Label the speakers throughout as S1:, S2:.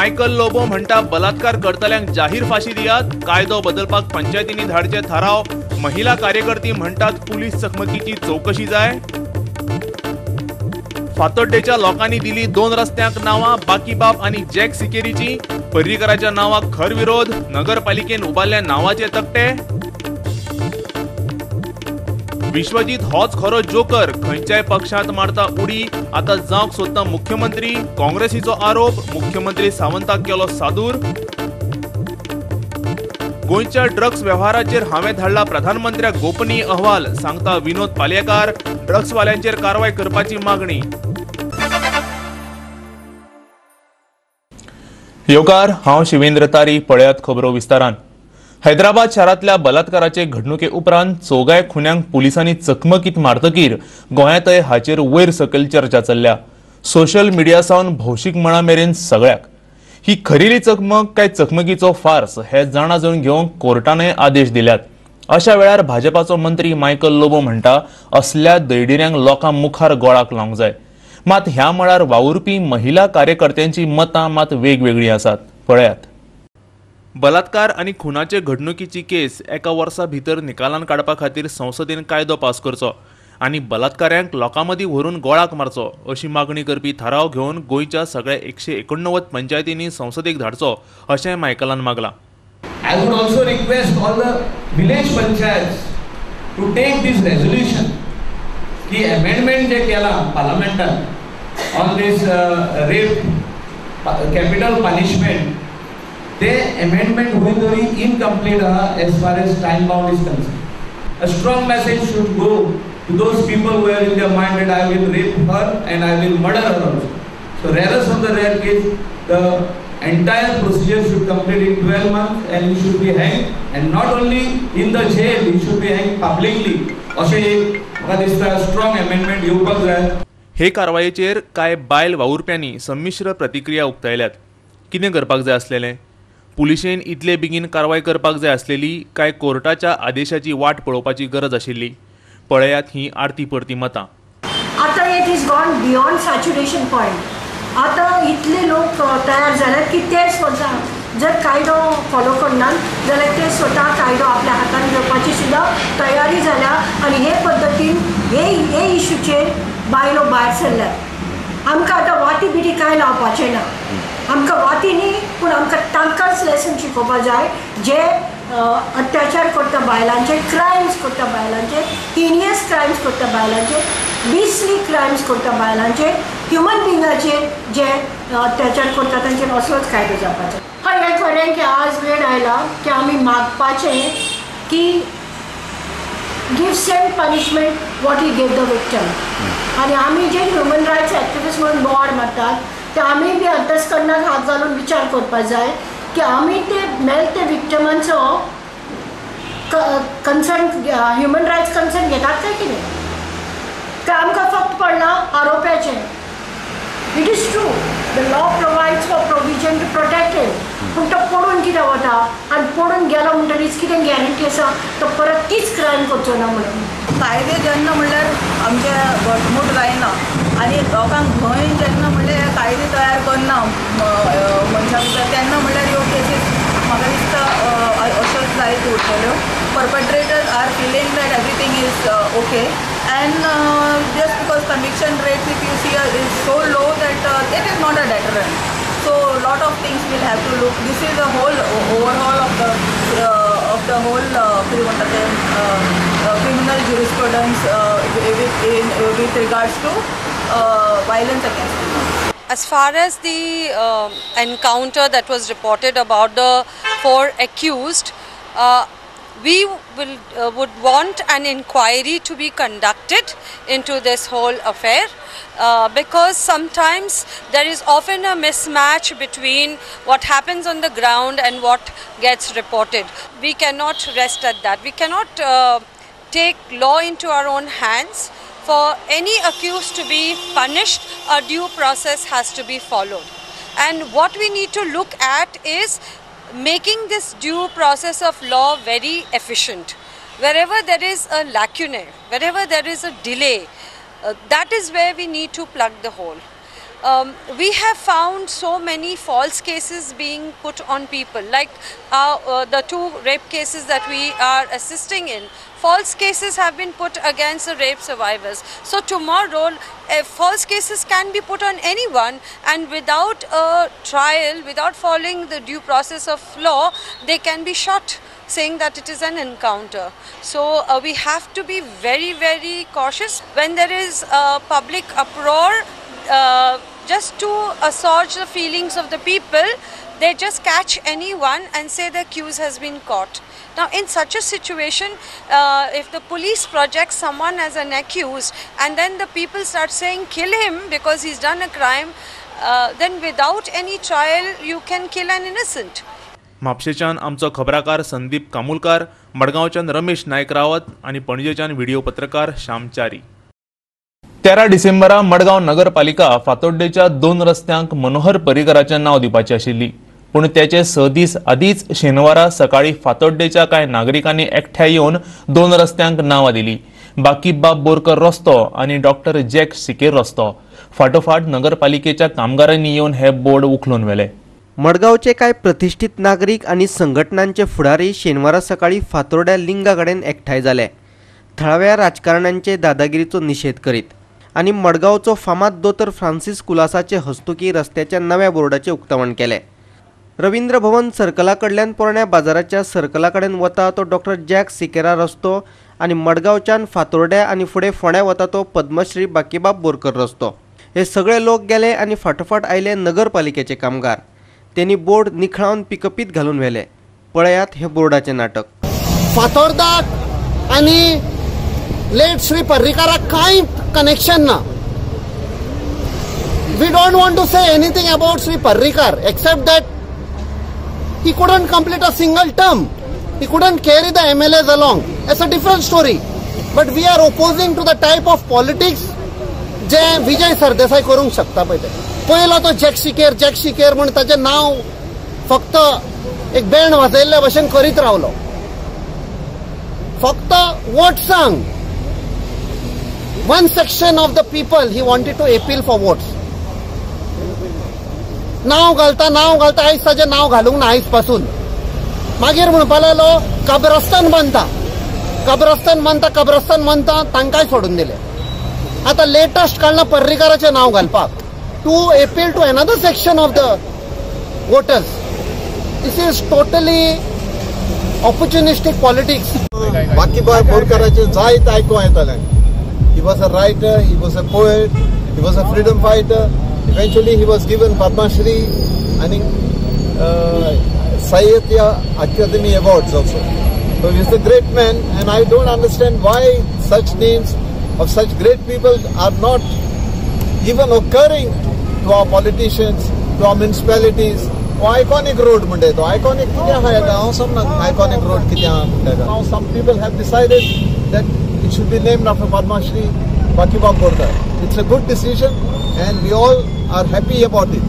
S1: Michael Lobo म्हणटा बलात्कार करतल्यांक जाहीर फाशी दियात, कायदो बदलपाक पंचायतींनी धाडचे थाराव। महिला कार्यकर्ती म्हणटात पुलीस चकमकीची चौकशी जाय। फातोड्डेच्या लोकांनी दिली 2 रस्त्यांक नांवां, बाकीबाब आनी जॅक सिकेरीची। पर्रीकराच्या नांवाक खर विरोध, नगरपालिकेन उबारल्या नांवाचे तकटे। विश्वजीत होच खरो जोकर, खंयच्याय पक्षांत मारता उडी, आता जावंक सोदता मुख्यमंत्री। काँग्रेसीचो आरोप, मुख्यमंत्री सावंताक केलो सादूर। गोंयच्या ड्रग्स वेव्हाराचेर हांवें धाडला प्रधानमंत्र्याक गोपनीय अहवाल, सांगता विनोद पालयेकार। ड्रग्सवाल्यांचेर कारवाय करपाची मागणी। येवकार, हांव शिवेंद्र तारी। पळयात खबरो विस्तारान। हैदराबाद शारांतल्या बलात्काराचे घडणुके उपरांत चौगाय खुन्यांक पुलिसांनी चकमकीत मारतकीर गोंयांतय हाचेर वयर सकयल चर्चा चल्ल्या। सोशल मिडिया सावन भौशीक मळा मेरेन सगळ्याक ही खरेली चकमक काय चकमकीचो फार्स हे जाणा जावन घेवंक कोर्टानय आदेश दिल्यात। अशा वेळार भाजपाचो मंत्री मायकल लोबो म्हणटा असल्या दैडिऱ्यांक लोकां मुखार गोळाक लावंक जाय। मात ह्या मळार वावुरपी महिला कार्यकर्त्यांची मतां मात वेगवेगळीं आसात। पळयात। बलात्कार आनी खुनाचे घडणुकीची केस एका वर्सा भितर निकालान काडपा खातीर संसदेन कायदो पास करचो आनी बलात्काऱ्यांक लोकां मदीं व्हरून गोळाक मारचो अशी मागणी करपी थाराव घेवन गोंयच्या सगळ्या 189 पंचायतींनी संसदेक धाडचो अशें मायकलान मागलां।
S2: I would also request all the village panchayats to take this resolution की अमेंडमेंट जे केला पार्लमेंटान on this rape capital punishment, ते अमेंडमेंट हुई तरी इनकम्प्लीट आहा as far as time bound is concern. A strong message should go to those people who are in their mind that I will rape her and I will murder her also. So rarest of the rare case, the entire procedure should complete in 12 months and he should be hanged, and not only in the jail, he should be hanged publicly. अशें एक म्हाका दिसता strong amendment येवपाक जाय।
S1: हे कारवायेचेर कांय बायल वावुरप्यांनी संमिश्र प्रतिक्रिया उक्तायल्यात। कितें करपाक जाय आसलेलें? पुलिशेन इतले बेगीन कारवाय करपाक जाय आसलेली काय कोर्टाच्या आदेशाची वाट पळोवपाची गरज आशिल्ली? पळयात ही आरती परती मतां।
S3: आतां it is gone beyond saturation point. आतां इतले लोक तयार जाल्यात की ते स्वता जर कायदो फॉलो करनात जाल्यार ते स्वता कायदो आपल्या हातान घेवपाची सुद्दां तयारी जाल्या आनी हे पद्दतीन हे इशूचेर बायलो भायर सरल्यात। आमकां आतां वाती बिटी कांय लावपाचें ना, आमकां वाती न्ही पूण आमकां तांकांच लेसन शिकोवपाक जाय जे अत्याचार करता बायलांचे, क्रायम्स करता बायलांचे, हिनियस क्रायम्स करता बायलांचे, बिसली क्रायम्स करता बायलांचे, ह्युमन बिंगाचेर जे अत्याचार करता तांचेर असलोच कायदो जावपाचो। हय, हें खरें की आज वेळ आयला की आमी मागपाचें की give same punishment what he gave the victim. आनी आमी जे ह्युमन रायट्स एक्टिविस्ट म्हणून बोवाळ मारतात ते आमी बी अंतस्करणाक हात घालून विचार करपाक जाय की आमी ते मेल ते विक्टमांचो कन्सर्न, ह्युमन रायट्स कन्सर्न घेतात काय कितें? काय आमकां फक्त पडलां आरोप्याचें? It is true the law provides for provision to protect him, पूण तो पडून कितें वता आनी पडून गेलो म्हणटकीच कितें गॅरंटी आसा तो परत तीच क्रायम करचो ना म्हणून?
S4: कायदे जेन्ना म्हणल्यार आमचे घटमूट जायना आनी लोकांक भंय जेन्ना म्हणल्यार कायदे तयार करना मनशां भितर तेन्ना म्हणल्यार ह्यो केसीस म्हाका दिसता अश्योच जायत उरतल्यो। Perpetrators are feeling that everything is okay, and just because conviction rate if you see is so low that it is not a deterrent. So lot of things will have to look. This is a whole overhaul of the whole criminal jurisprudence with regards to violence against women.
S5: As far as the encounter that was reported about the 4 accused, we will would want an inquiry to be conducted into this whole affair, because sometimes there is often a mismatch between what happens on the ground and what gets reported. We cannot rest at that. We cannot take law into our own hands. For any accused to be punished, a due process has to be followed. And what we need to look at is making this due process of law very efficient. Wherever there is a lacuna, wherever there is a delay, that is where we need to plug the hole. We have found so many false cases being put on people, like the 2 rape cases that we are assisting in. False cases have been put against the rape survivors. So tomorrow, false cases can be put on anyone, and without a trial, without following the due process of law, they can be shot, saying that it is an encounter. So we have to be very, very cautious when there is a public uproar. Just to assuage the feelings of the people, they just catch anyone and say the accused has been caught. Now, in such a situation, if the police projects someone as an accused and then the people start saying kill him because he's done a crime, then without any trial you can kill an innocent.
S1: म्हापशेच्यान आमचो खबराकार संदीप कामुलकार, मडगांवच्यान रमेश नायक रावत आनी पणजेच्यान video पत्रकार श्याम च्यारी. 13 डिसेंबरा मडगांव नगरपालिका फातोड्डेच्या 2 रस्त्यांक मनोहर पर्रीकराचें नांव दिवपाची आशिल्ली, पूण त्याचे 6 दीस आदींच शेनवारा सकाळी फातोड्डेच्या कांय नागरिकांनी एकठांय येवन 2 रस्त्यांक नांवां दिली. बाकीबाब बोरकर रस्तो आनी डॉक्टर जॅक सिकेर रस्तो. फाटोफाट नगरपालिकेच्या कामगारांनी येवन हे बोर्ड उखलून व्हेले.
S6: मडगांवचे कांय प्रतिष्ठित नागरीक आनी संघटनांचे फुडारी शेनवारा सकाळी फातोर्ड्या लिंगा कडेन एकठांय जाले. थळाव्या राजकारण्यांचे दादागिरीचो निशेध करीत आनी मडगांवचो फामाद दोतोर फ्रांसीस कुलासाचे हस्तुकी रस्त्याच्या नव्या बोर्डाचें उक्तावण केलें. रवींद्र भवन सर्कला कडल्यान पोरण्या बाजाराच्या सर्कला कडेन वता तो डॉक्टर जॅक सिकेरा रस्तो आनी मडगांवच्यान फातोर्ड्या आनी फुडें फोंड्या वता तो पद्मश्री बाकीबाब बोरकर रस्तो. हे सगळे लोक गेले आनी फाटोफाट आयले नगरपालिकेचे कामगार. त्यांनी बोर्ड निखळावन पिकअपीत घालून व्हेले. पळयात हे बोर्डाचें नाटक.
S7: फातोर्दाक आनी लेट श्री पर्रीकाराक कांय कनेक्शन ना. We don't want to say anything about Shri Parrikar except that he couldn't complete a single term. He couldn't carry the MLAs along. It's a different story. But we are opposing to the type of politics जे विजय सरदेसाय करूंक शकता. पळय ते पयलो तो jack सिकेर, jack सिकेर म्हूण ताचें नांव फक्त एक बँड वाजयल्ल्या भशेन करीत रावलो. फक्त वोट्सांक one section of the people he wanted to appeal for votes. नांव घालता नांव घालता आयज ताजें नांव घालूंक ना आयज पासून. मागीर म्हणपा लागलो कब्रस्तान बांदता, कब्रस्तान बांदता, कब्रस्तान बांदता, तांकांय सोडून दिले. आतां लेटस्ट काडलां पर्रीकाराचें नांव घालपाक to appeal to another section of the voters. This is totally opportunistic politics.
S8: Bakibab बोरकराचें जायत आयकूंक येतालें. He was a writer, he was a poet, he was a freedom fighter. Eventually he was given Padma Shri and Sahitya Akademi awards also. So he is a great man, and I don't understand why such names of such great people are not even occurring to our politicians, to our municipalities. Iconic road म्हणटा तो, iconic कितें आहा हेका हांव समजना iconic road कितें आहा म्हणटा हेका. Now some people have decided that it should be named after Padma Shri Bakibab Borkar. It's a good decision and we all are happy about it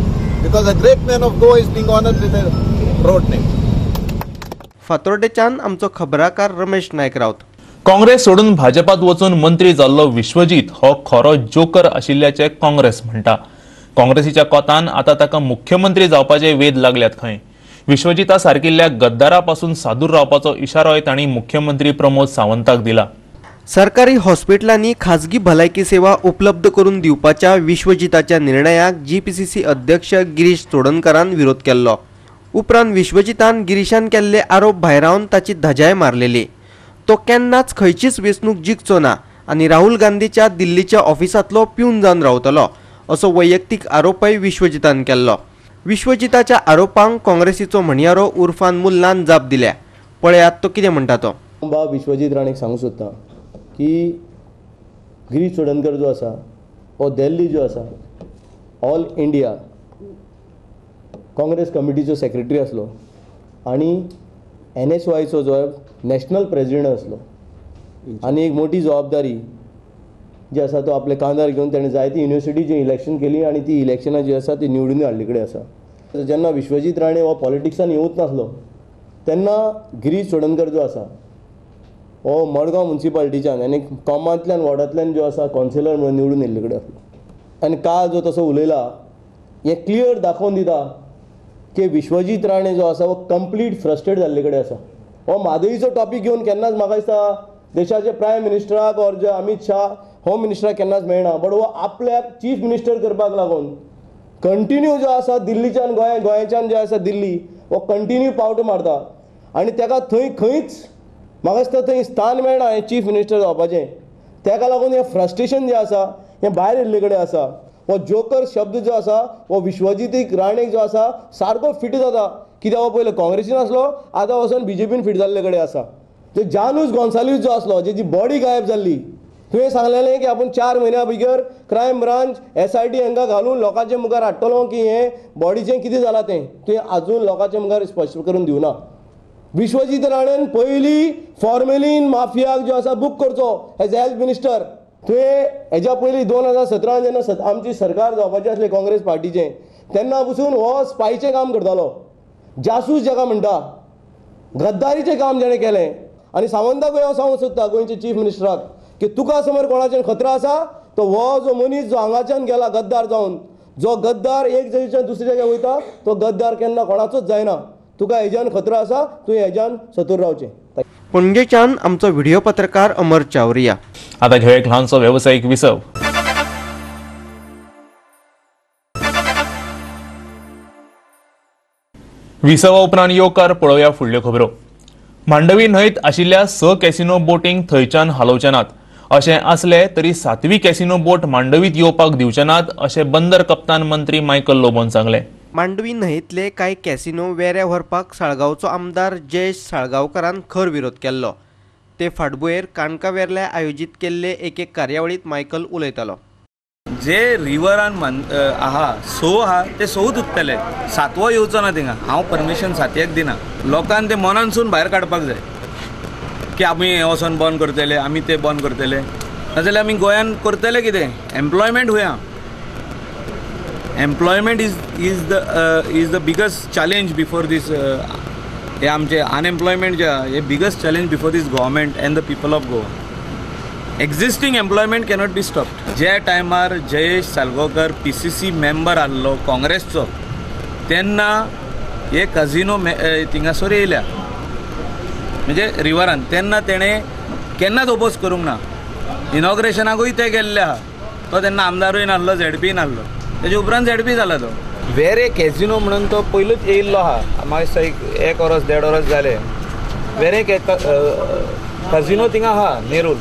S8: because a great man of Goa is being honored with a road name.
S6: फातोर्डेच्यान आमचो खबराकार रमेश नायक रावत.
S1: काँग्रेस सोडून भाजपात वचून मंत्री जाल्लो विश्वजीत हो खरो joker आशिल्ल्याचें काँग्रेस म्हणटा. काँग्रेसीच्या कोतान आतां ताका मुख्यमंत्री जावपाचे वेध लागल्यात खंय. विश्वजिता सारकिल्ल्या गद्दारा पासून सादूर रावपाचो इशारोय तांणी मुख्यमंत्री प्रमोद सावंताक दिला.
S6: सरकारी हॉस्पिटलांनी खाजगी भलायकी सेवा उपलब्ध करून दिवपाच्या विश्वजिताच्या निर्णयाक जीपीसीसी अध्यक्ष गिरीश चोडणकरान विरोध केल्लो. उपरांत विश्वजितान गिरीशान केल्ले आरोप भायरावन ताची धजाय मारलेली. तो केन्नाच खंयचीच वेंचणूक जिखचो ना आनी राहुल गांधीच्या दिल्लीच्या ऑफिसांतलो पिवन जावन रावतलो असो वैयक्तीक आरोपय विश्वजितान केल्लो. विश्वजिताच्या आरोपांक काँग्रेसीचो म्हणयारो उर्फान मुल्लान जाप दिल्या. पळयात तो कितें म्हणटा तो.
S9: बाब विश्वजीत राणेक सांगूंक सोदता की गिरीश चोडणकर जो आसा हो दिल्ली जो आसा ऑल इंडिया काँग्रेस कमिटीचो सेक्रेटरी आसलो आनी एनएसवायचो जो नॅशनल प्रेजिडेंट आसलो आनी एक मोठी जबाबदारी जी आसा तो आपल्या कांदार घेवन ताणें जायती युनिवर्सिटी जी इलेक्शन केली आनी ती इलेक्शनां जी आसा ती निवडून हाडली कडेन आसा. जेन्ना विश्वजीत राणे हो पॉलिटिक्सान येवच नासलो तेन्ना गिरीश चोडणकर जो आसा हो मडगांव म्युनिसिपालिटीच्यान आनी कोमांतल्यान वॉर्डांतल्यान जो आसा कावन्सिलर म्हणून निवडून येयल्ले कडेन आसलो. आनी काल जो तसो उलयला हें क्लियर दाखोवन दिता की विश्वजीत राणे जो आसा हो कंप्लीट फ्रस्ट्रेट जाल्ले कडेन आसा. हो म्हादईचो टॉपीक घेवन केन्नाच म्हाका दिसता देशाचे प्रायम मिनिस्टराक ऑर जे अमित शाह होम मिनिस्टराक केन्नाच मेळना, बट हो आपल्याक चीफ मिनिस्टर करपाक लागून कंटिन्यू जो आसा दिल्लीच्यान गोंय, गोंयच्यान जे आसा दिल्ली, हो कंटिन्यू पावटो मारता आनी ताका थंय खंयच म्हाका दिसता थंय स्थान मेळना हें चीफ मिनिस्टर जावपाचें. ताका लागून हें फ्रस्ट्रेशन जें आसा हें भायर येयल्ले कडेन आसा. हो जोकर शब्द जो आसा हो विश्वजीत राणेक जो आसा सारको फिट जाता, कित्याक हो पयलो काँग्रेसीन आसलो, आतां वचोन बीजेपीन फिट जाल्ले कडेन आसा. जे जानूस गोन्साल्वीस जो आसलो, जेजी बॉडी गायब जाल्ली, तुवें सांगलेलें की आपूण 4 म्हयन्या भितर क्रायम ब्रांच SIT हांकां घालून लोकांच्या मुखार हाडटलो की हें बॉडीचें कितें जालां तें, तुवें आजून लोकांच्या मुखार स्पश्ट करून दिवना. विश्वजीत राणेन पयलीं फॉर्मेलीन माफियाक जो आसा बूक करचो एज हेल्थ मिनिस्टर. तुवें हेज्या पयलीं 2017 जेन्ना आमची सरकार जावपाची आसली काँग्रेस पार्टीचें, तेन्ना पसून हो स्पायचें काम करतालो, जासूस जाका म्हणटा, गद्दारीचें काम जेणें केलें. आनी सावंताकूय हांव सांगूंक सोदता गोंयचे चीफ मिनिस्टराक की तुका समोर कोणाचेर खतरो आसा तो हो जो मनीस जो हांगाच्यान गेला गद्दार जावन, जो गद्दार एक जाग्याच्यान दुसऱ्या जाग्यार वयता तो गद्दार केन्ना कोणाचोच जायना. तुका हेज्यान खतरो आसा, तुवें हेज्यान सतूर रावचें.
S6: पणजेच्यान आमचो व्हिडिओ पत्रकार अमर चावरिया.
S1: आता घेऊया एक ल्हानसो वेवसायीक विसव. विसवा उपरांत येवकार पळोवया फुडल्यो खबरो. मांडवी न्हंयत आशिल्ल्या 6 कॅसिनो बोटींक थंयच्यान हालोवचे नात, अशें आसलें तरी 7वी कॅसिनो बोट मांडवीत येवपाक दिवचे नात अशें बंदर कप्तान मंत्री मायकल लोबोन सांगलें.
S6: मांडवी न्हंयेंतले कांय कॅसिनो वेऱ्या व्हरपाक साळगांवचो आमदार जयेश साळगांवकारान खर विरोध केल्लो. ते फाटभुंयेर काणकावेर्ल्या आयोजीत केल्ले एके कार्यावळींत मायकल उलयतालो.
S10: जे रिवरान आहा 6 आहा ते 6 उरतले, 7वो येवचो ना थिंगा. हांव परमिशन 7याक दिना. लोकांक ते मनानसून भायर काडपाक जाय की आमी हें वचोन बंद करतले, आमी ते बंद करतले, नाजाल्यार आमी गोंयान करतले कितें? एम्प्लॉयमेंट हुया. Employment is the biggest challenge before this. हे आमचे अनएम्प्लॉयमेंट जे आहा हे biggest challenge before this government and the people of Goa. Existing employment cannot be stopped. ज्या टायमार जयेश सालगांवकर PCC member आहलो काँग्रेसचो तेन्ना हे कझिनो थिंगासर येयल्या म्हणजे रिवरान, तेन्ना तेणें केन्नाच ओपोज करूंक ना. इनॉग्रेशनाकूय ते गेल्ले आहा, तो तेन्ना आमदारूय नासलो, ZP नासलो, तेजे उपरांत ZP जाला तो. वेरे कॅझिनो म्हणून तो पयलूच येयल्लो आहा, म्हाका दिसता एक वरस 1.5 वरस जालें. वेरे कझिनो थिंगा आहा नेरूल,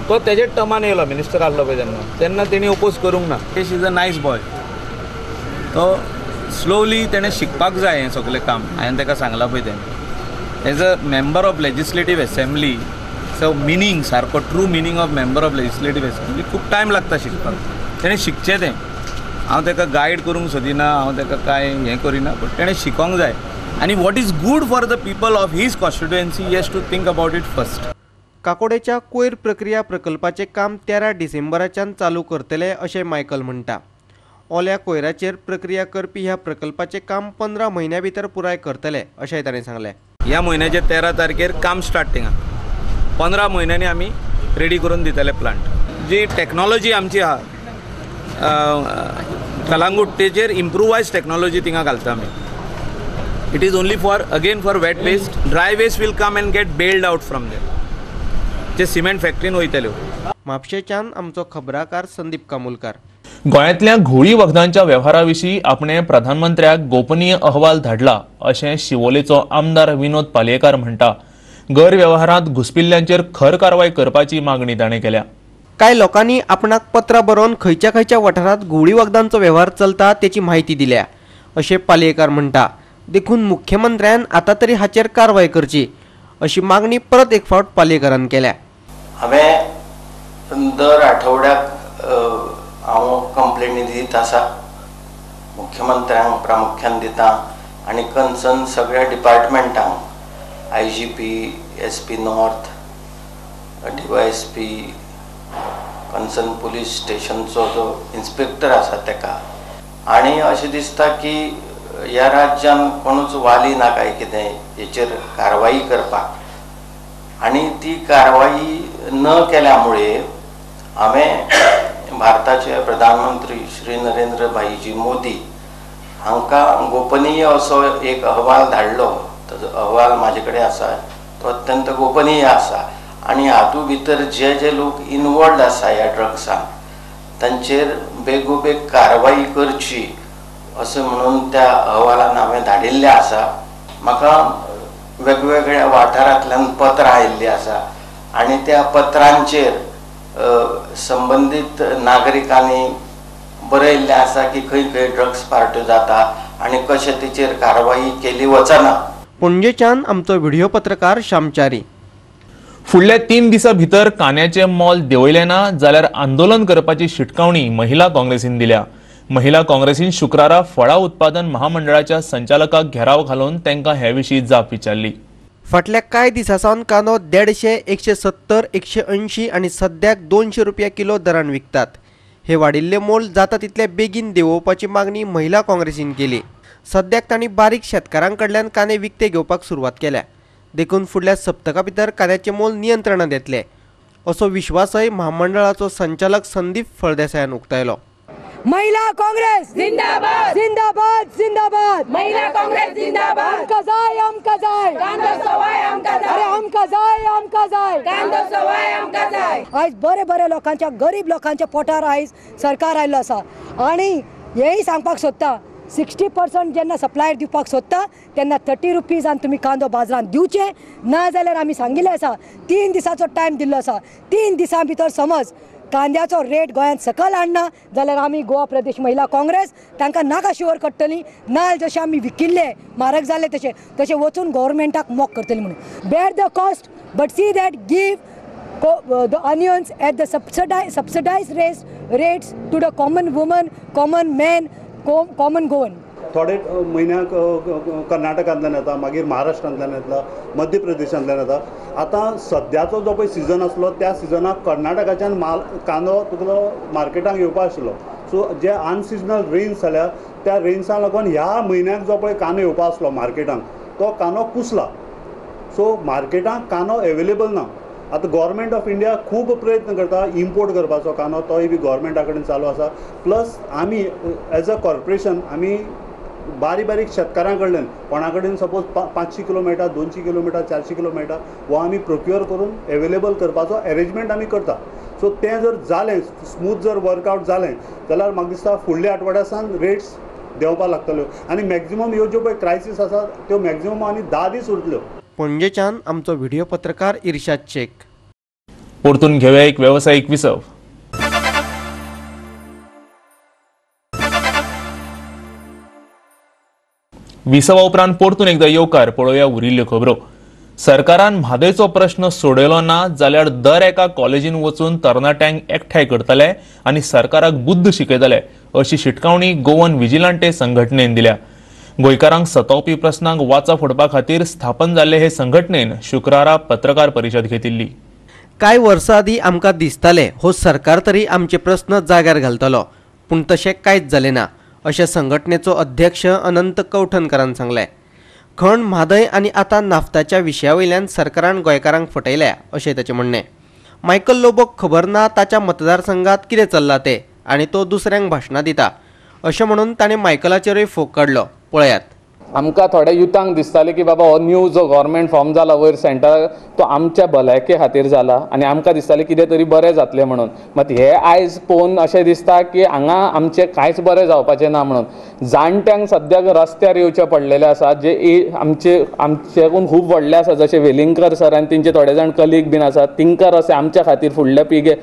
S10: तो तेजे टर्मान येयलो, मिनिस्टर आहलो पळय तेन्ना, तेन्ना तेणी ओपोज करूंक ना. Jayesh is a nice boy, तो स्लोली तेणें शिकपाक जाय हें सगळें काम. हांवें ताका सांगलां पळय तें, as a member of legislative assembly so meaning सारको true meaning of member of legislative assembly खूब टायम लागता शिकपाक, तेणें शिकचें तें. हांव ताका गायड करूंक सोदिना, हांव ताका कांय हें करिना, बट तेणें शिकोंक जाय. आनी what is good for the people of his constituency he has to think about it first.
S6: काकोडेच्या कोयर प्रक्रिया प्रकल्पाचें काम 13 डिसेंबराच्यान चालू करतले अशें मायकल म्हणटा. ओल्या कोयराचेर प्रक्रिया करपी ह्या प्रकल्पाचें काम 15 म्हयन्या भितर पुराय करतले अशेंय ताणें सांगलें.
S10: ह्या म्हयन्याचे 13 तारखेर काम स्टार्ट थिंगा, 15 म्हयन्यांनी आमी रेडी करून दितले प्लांट. जी टॅक्नोलॉजी आमची आहा कलांगूट तेजेर इम्प्रुवायज टॅक्नोलॉजी थिंगा घालता आमी. It is only for again for wet waste, dry waste will come and get baled out from there, जे सिमेंट फॅक्टरीन वयतल्यो.
S6: म्हापशेच्यान आमचो खबराकार संदीप कामुलकार.
S1: गोंयांतल्या घोळी वखदांच्या वेव्हारा विशीं आपणे प्रधानमंत्र्याक गोपनीय अहवाल धाडला अशें शिवोलेचो आमदार विनोद पालयेकार म्हणटा. गैरवेव्हारांत घुसपिल्ल्यांचेर खर कारवाय करपाची मागणी ताणें केल्या.
S6: कांय लोकांनी आपणाक पत्रां बरोवन खंयच्या खंयच्या वाठारांत घुंवळी वखदांचो वेव्हार चलता तेची म्हायती दिल्या अशें पालयेकार म्हणटा. देखून मुख्यमंत्र्यान आतां तरी हाचेर कारवाय करची अशी मागणी परत एक फावट पालयेकारान केल्या.
S11: हांवें दर आठवड्याक हांव कंप्लेनी दित आसा, मुख्यमंत्र्यांक प्रामुख्यान दिता आनी कन्सर्न सगळ्या डिपार्टमेंटांक, IGP, SP north, DYSP, concern police स्टेशनचो जो इन्स्पेक्टर आसा तेका. आनी अशें दिसता की ह्या राज्यान कोणूच वाली ना काय कितें हेचेर कारवाई करपाक, आनी ती कारवाई न केल्या मुळे हांवें भारताचे प्रधानमंत्री श्री नरेंद्र भाईजी मोदी हांकां गोपनीय असो एक अहवाल धाडलो. ताजो अहवाल म्हाजे कडेन आसा, तो अत्यंत गोपनीय आसा आनी हातूंत भितर जे जे लोक इनवॉल्ड आसा ह्या ड्रग्सान तांचेर बेगोबेग कारवाई करची अशें म्हणून त्या अहवालान हांवें धाडिल्लें आसा. म्हाका वेगवेगळ्या वाठारांतल्यान पत्रां आयिल्लीं आसा आनी त्या पत्रांचेर संबंदीत नागरिकांनी बरयल्लें आसा की खंय खंय ड्रग्स पार्ट्यो जाता आनी कशें तेचेर कारवाई केली वचना.
S6: पणजेच्यान आमचो व्हिडिओ पत्रकार श्यामचारी.
S1: फुडल्या 3 दिसां भितर कांद्याचें मोल देंवयलें ना जाल्यार आंदोलन करपाची शिटकावणी महिला काँग्रेसीन दिल्या. महिला काँग्रेसीन शुक्रारा फळां उत्पादन महामंडळाच्या संचालकाक घेराव घालून तांकां हे विशीं जाप विचारली.
S6: फाटल्या कांय दिसां सावन कांदो 150, 170, 180 आनी सद्याक 200 रुपया किलो दरान विकतात. हे वाडिल्ले मोल जाता तितले बेगीन देंवोवपाची मागणी महिला काँग्रेसीन केली. सद्याक तांणी बारीक शेतकारां कडल्यान कांदे विकते घेवपाक सुरवात केल्या. देखून फुडल्या सप्तका भितर कांद्याचे मोल नियंत्रणांत येतले असो विश्वासय महामंडळाचो संचालक संदीप फळदेसायान उक्तायलो.
S12: महिला काँग्रेस जिंदाबाद जिंदाबाद जिंदाबाद. महिला काँग्रेस जिंदाबाद. आमका जाय आमका जाय कांदो सवाय आमका जाय. अरे आमका जाय आमका जाय कांदो सवाय आमका जाय. आयज बरे बरे लोकांच्या गरीब लोकांच्या पोटार आयज सरकार आयिल्लो आसा आनी हेंय सांगपाक सोदता 60% जेन्ना सप्लायर दिवपाक सोदता तेन्ना 30 रुपीजान तुमी कांदो बाजारांत दिवचे ना जाल्यार आमी सांगिल्लें आसा 3 दिसाचो टायम दिल्लो आसा. 3 दिसां भितर समज कांद्याचो रेट गोंयांत सकयल हाडना जाल्यार आमी गोवा प्रदेश महिला काँग्रेस तांकां नाका शिवर काडटली ना जशें आमी विकिल्ले म्हारग जाले तशें तशें वचून गव्हर्मेंटाक मोक करतली म्हणून. Bear the cost but see that give the onions at the subsidised rates to the common woman, common man, common Goan.
S13: थोडे म्हयन्याक कर्नाटकांतल्यान येता, मागीर महाराष्ट्रांतल्यान येता, मध्य प्रदेशांतल्यान येता. आतां सद्याचो जो पळय सिजन आसलो त्या सिजनाक कर्नाटकाच्यान माल कांदो तुगलो मार्केटाक येवपा आशिल्लो. सो जे अनसिजनल रेन्स जाल्या त्या रेन्सां लागून ह्या म्हयन्याक जो पळय कांदो येवपा आसलो मार्केटाक तो कांदो कुसला. सो मार्केटाक कांदो एवेलेबल ना. आतां गव्हर्मेंट ऑफ इंडिया खूब प्रयत्न करता इम्पोर्ट करपाचो कांदो, तोय बी गव्हर्मेंटा कडेन चालू आसा. प्लस आमी एज अ कॉर्पोरेशन आमी बारीक बारीक शेतकारां कडल्यान कोणा कडेन सपोज 500 किलो मेळटा, 200 किलो मेळटा, 400 किलो मेळटा, वो आमी प्रोक्युअर करून एवेलेबल करपाचो एरेंजमेंट आमी करता. सो तें जर जालें स्मूथ जर वर्कआवट जालें जाल्यार म्हाका दिसता फुडल्या आठवड्या सावन रेट्स देंवपाक लागतल्यो आनी मॅक्झिमम ह्यो ज्यो पळय क्रायसीस आसा त्यो मॅक्झिमम आनी 10 दीस उरतल्यो.
S6: पणजेच्यान आमचो व्हिडिओ पत्रकार इर्शाद शेख.
S1: परतून घेवया एक वेवसायीक विसव. विसवा उपरांत परतून एकदा येवकार. पळोवया उरिल्ल्यो खबरो. सरकारान म्हादयचो प्रश्न सोडयलो ना जाल्यार दर एका कॉलेजीन वचून तरणाट्यांक एकठांय करतले आनी सरकाराक बुद्द शिकयतले अशी शिटकावणी गोवन विजिलांटे संघटनेन दिल्या. गोंयकारांक सतावपी प्रस्नांक वाचा फोडपा खातीर स्थापन जाल्ले हे संघटनेन शुक्रारा पत्रकार परिशद घेतिल्ली.
S6: कांय वर्सां आदीं आमकां दिसतालें हो सरकार तरी आमचे प्रस्न जाग्यार घालतलो, पूण तशें कांयच जालें ना अशें संघटनेचो अध्यक्ष अनंत कवठणकरान सांगलें. खण म्हादय आनी आतां नाफ्ताच्या विशया वयल्यान सरकारान गोंयकारांक फटयल्या अशें ताचें म्हणणें. मायकल लोबोक खबर ना ताच्या मतदारसंघात कितें चल्लां तें आनी तो दुसऱ्यांक भाशणां दिता अशें म्हणून ताणें मायकलाचेरूय फोग काडलो. पळयात.
S14: आमकां थोड्या युथांक दिसतालें की बाबा हो न्यू जो गव्हर्मेंट फॉर्म जाला वयर सेंट्रल तो आमच्या भलायके खातीर जाला आनी आमकां दिसतालें कितें तरी बरें जातलें म्हणून. मात हे आयज पळोवन अशें दिसता की हांगा आमचें कांयच बरें जावपाचें ना म्हणून. जाणट्यांक सद्याक रस्त्यार येवचें पडलेलें आसा, जे आमचे आमच्याकून खूब व्हडले आसा, जशे वेलिंगकर सर आनी तेंचे थोडे जाण कलीग बीन आसात, तिंकां रस्ते आमच्या खातीर फुडले पिळगे.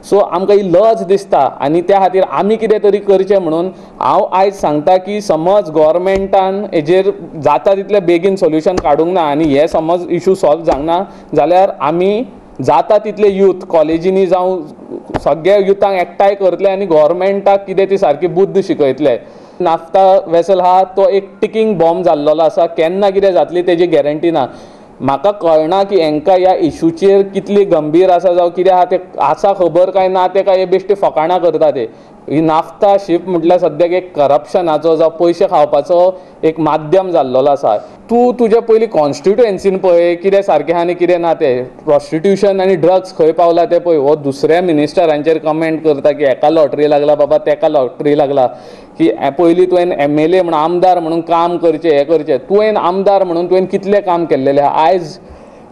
S14: सो आमकां ही लज दिसता आनी त्या खातीर आमी कितें तरी करचें म्हणून हांव आयज सांगता की समज गव्हर्मेंटान हेजेर जाता तितले बेगीन सोल्युशन काडूंक ना आनी हे समज इशू सॉल्व जावंक ना जाल्यार आमी जाता तितले यूथ कॉलेजींनी जावं सगळ्या युथांक एकठांय करतले आनी गव्हर्मेंटाक कितें ती सारकी बुद्द शिकयतले. नाफ्ता वेसल आहा तो एक टिकींग बॉम्ब जाल्लो आसा, केन्ना कितें जातली तेजी गॅरंटी ना. म्हाका कळना की हेंकां ह्या इशूचेर कितली गंभीर आसा जावं कितें आहा तें आसा खबर काय ना, ते काय बेश्टे फकाणां करता ते. ही नाफ्ता शीप म्हटल्यार सद्याक एक करप्शनाचो जावं पयशे खावपाचो एक माध्यम जाल्लो आसा. तूं तुज्या पयलीं कॉन्स्टिट्युएन्सीन पळय कितें सारकें आहा आनी कितें ना तें. प्रोस्टिट्युशन आनी ड्रग्स खंय पावला तें पळय. हो दुसऱ्या मिनिस्टरांचेर कमेंट करता की हेका लॉटरी लागला बाबा, तेका लॉटरी लागला, की पयलीं तुवें MLA म्हणून आमदार म्हणून काम करचें, हें करचें. तुवें आमदार म्हणून तुवें कितलें काम केल्लेलें आहा. आयज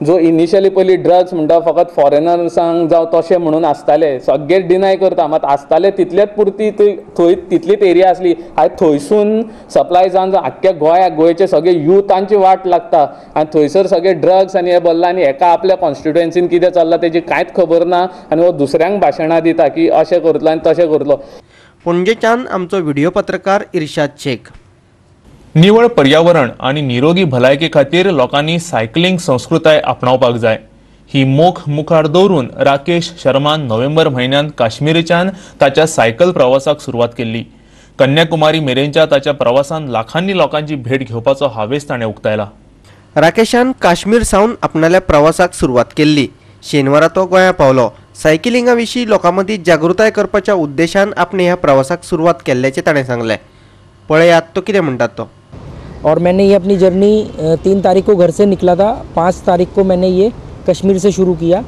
S14: जो इनिशियली पयलीं ड्रग्स म्हणटा फकत फॉरेनर्सांक जावं तशें म्हणून आसताले, सगळे डिनाय करता, मात आसताले तितलेच पुरती थंय तितलीच एरिया आसली. आयज थंयसून सप्लाय जावन आख्ख्या गोंयाक गोंयचे सगळे युथांची वाट लागता आनी थंयसर सगळे ड्रग्स आनी हें भरलां आनी हेका आपल्या कॉन्स्टिट्युएन्सीन कितें चल्लां तेजी कांयच खबर ना आनी हो दुसऱ्यांक भाशणां दिता की अशें करतलो आनी तशें करतलो.
S6: पणजेच्यान आमचो व्हिडिओ पत्रकार इर्शाद शेख.
S1: निवळ पर्यावरण आनी निरोगी भलायके खातीर लोकांनी सायकलिंग संस्कृताय आपणावपाक जाय. ही मोख मुखार दवरून राकेश शर्मान नोव्हेंबर म्हयन्यांत काश्मीरच्यान ताच्या सायकल प्रवासाक सुरवात केल्ली. कन्याकुमारी मेरेनच्या ताच्या प्रवासान लाखांनी लोकांची भेट घेवपाचो हावेस ताणें उक्तायला.
S6: राकेशान काश्मीर सावन आपणाल्या प्रवासाक सुरवात केल्ली. शेनवारा तो गोंया पावलो. सायकलिंगा विशीं लोकां मदीं जागृताय करपाच्या उद्देशान आपणे ह्या प्रवासाक सुरवात केल्ल्याचें ताणें सांगलें. पळयात तो कितें म्हणटात तो.
S15: और मैंने ये अपनी जर्नी 3 तारीख को घर से निकला था, 5 तारीख को मैंने ये कश्मीर से शुरू किया,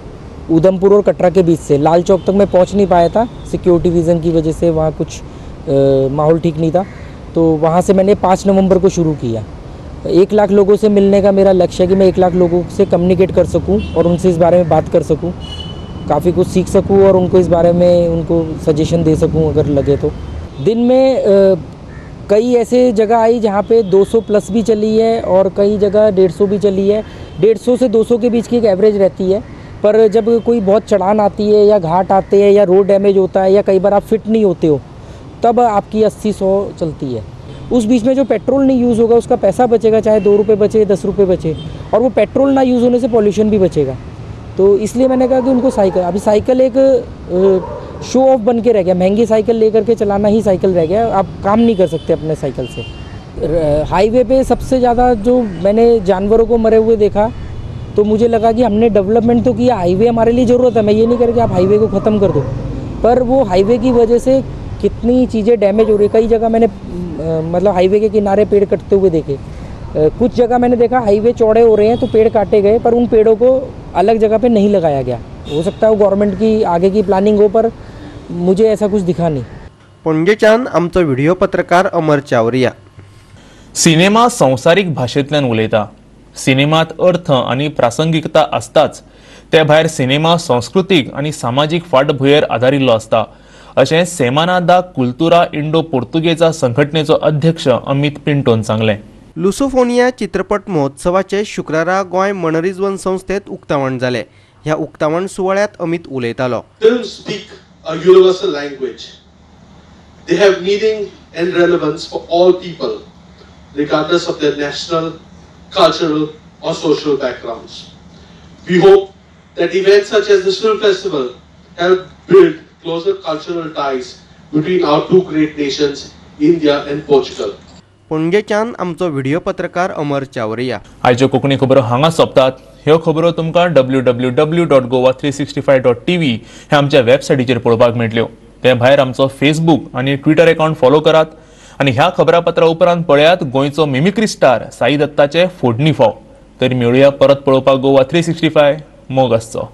S15: उधमपुर और कटरा के बीच से. लाल चौक तक मैं पहुंच नहीं पाया था सिक्योरिटी रीज़न की वजह से, वहाँ कुछ माहौल ठीक नहीं था, तो वहाँ से मैंने 5 नवंबर को शुरू किया. 1 लाख लोगों से मिलने का मेरा लक्ष्य है कि मैं 1 लाख लोगों से कम्युनिकेट कर सकूँ और उनसे इस बारे में बात कर सकूँ, काफ़ी कुछ सीख सकूँ और उनको इस बारे में उनको सजेशन दे सकूँ अगर लगे तो. दिन में कई ऐसे जगह आई जहाँ पे 200 प्लस भी चली है और कई जगह 150 भी चली है. 150 से 200 के बीच की एक एवरेज रहती है. पर जब कोई बहुत चढ़ान आती है या घाट आते हैं या रोड डैमेज होता है या कई बार आप फिट नहीं होते हो, तब आपकी 80-100 चलती है. उस बीच में जो पेट्रोल नहीं यूज़ होगा उसका पैसा बचेगा, चाहे 2 रुपये बचे 10 रुपये बचे, और वो पेट्रोल ना यूज़ होने से पॉल्यूशन भी बचेगा. तो इसलिए मैंने कहा कि उनको साइकिल, अभी साइकिल एक शो ऑफ बन के रह गया. महंगी साइकिल लेकर के चलाना ही साइकिल रह गया, आप काम नहीं कर सकते अपने साइकिल से. हाईवे पे सबसे ज़्यादा जो मैंने जानवरों को मरे हुए देखा, तो मुझे लगा कि हमने डेवलपमेंट तो किया, हाईवे हमारे लिए ज़रूरत है, मैं ये नहीं कर कि आप हाईवे को ख़त्म कर दो, पर वो हाईवे की वजह से कितनी चीज़ें डैमेज हो रही है. कई जगह मैंने मतलब हाईवे के किनारे पेड़ कटते हुए देखे, कुछ जगह मैंने देखा हाईवे चौड़े हो रहे हैं तो पेड़ काटे गए, पर उन पेड़ों को अलग जगह पे नहीं लगाया गया. हो सकता है वो गवर्नमेंट की आगे की प्लानिंग हो, पर मुझे ऐसा कुछ दिखा नहीं.
S6: पणजेच्यान आमचो व्हिडिओ पत्रकार अमर चावरिया.
S1: सिनेमा संवसारीक भाशेंतल्यान उलयता. सिनेमात अर्थ आनी प्रासंगिकता आसताच, ते भायर सिनेमा संस्कृतीक आनी सामाजीक फाटभुंयेर आदारिल्लो आसता, अशें सेमाना दा कुल्तुरा इंडो पोर्तुगेजा संघटनेचो अध्यक्ष अमित पिंटोन सांगलें.
S6: लुसोफोनिया चित्रपट महोत्सवाचे शुक्रारा गोंय मनरिजवण संस्थेत उक्तावण जालें. ह्या उक्तावण सुवाळ्यात अमित उलयतालो.
S16: Films speak a universal language. They have meaning and relevance for all people, regardless of their national, cultural or social backgrounds. We hope that events such as this film festival help build closer cultural ties between our two great nations, India and Portugal.
S6: पणजेच्यान आमचो video पत्रकार अमर चावरिया.
S1: आयच्यो कोंकणी खबरो हांगा सोंपतात. ह्यो खबरो तुमकां www.goa365.tv ह्या आमच्या वेबसायटीचेर पळोवपाक मेळटल्यो. ते भायर आमचो फेसबूक आनी ट्विटर अकाउंट फॉलो करात आनी ह्या खबरापत्रा उपरांत पळयात गोंयचो मिमिक्री स्टार साई दत्ताचे फोडणी फाव. तर मेळुया परत पळोवपाक गोवा 365. मोग आसचो.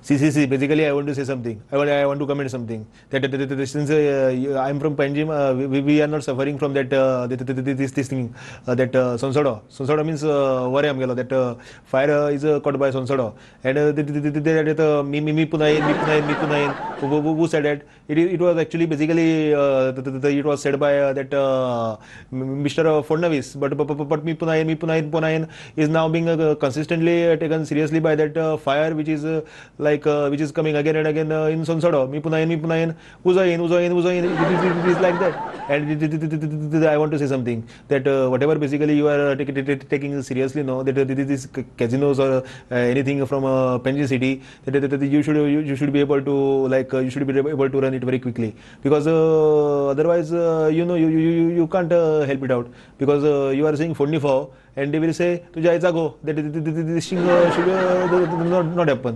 S17: See, basically I want to say something. I want to comment something. That since I am from Panjim, we are not suffering from that this thing, that Sonsodo. Sonsodo means where am gelo, that fire is caught by Sonsodo. And that me punayin, me punayin, me punayin. Who said that? It was actually basically it was said by that Mr. Fadnavis. But me punayin, me punayin, punayin is now being consistently taken seriously by that fire, which is like which is coming again and again in Sonsodo. Mi punayin, uzayin, uzayin, uzayin. It is like that. And I want to say something that whatever basically you are taking seriously, no, that this casinos or anything from Panjim city, that you should be able to like you should be able to run it very quickly, because otherwise you know you can't help it out, because you are saying Fodni Fav and they will say tujha go, that this thing should not happen.